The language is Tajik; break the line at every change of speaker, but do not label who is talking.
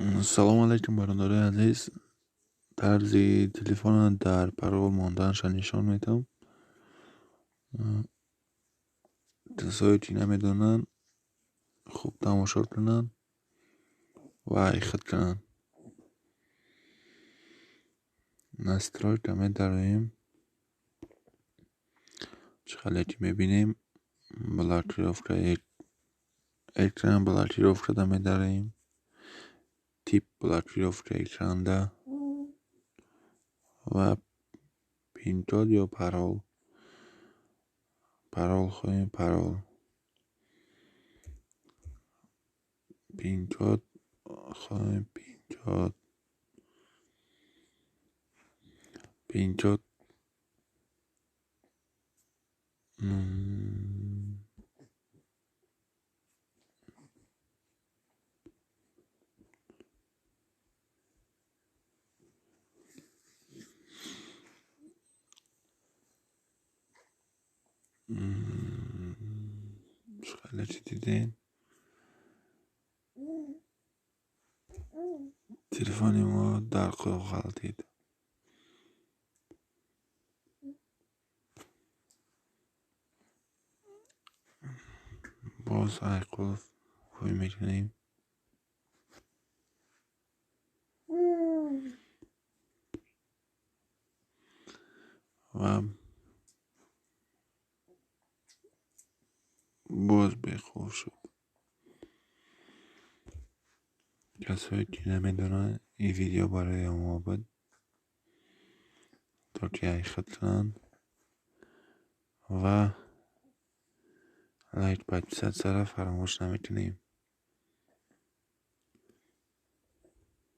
Салом алейкум, бародарои азиз. Тарзи телефона дар парол монданша нишон медиҳам. Касое ки намедонанд, хуб тамошо кунанд ва ҳаракат кунанд. Настройка медароем. Чӣ хеле ки мебинем, блокировка экран, блокировкада медароем. Тип блокировка экранда ва пин-код ё парол. Парол хоҳем, парол. Пин-код хоҳем, пин-код. Пин-код. Хеле чӣ дидем? Телефони мо дар қулф ғалтид. Боз ай қулф ҳуй мекунем. Ва боз беқулф шуд. Касое ки намедонанд, ин видео барои онҳо буд, то ки ҳаракат кунанд ва лайк, подписатсияро фаромӯш намекунем.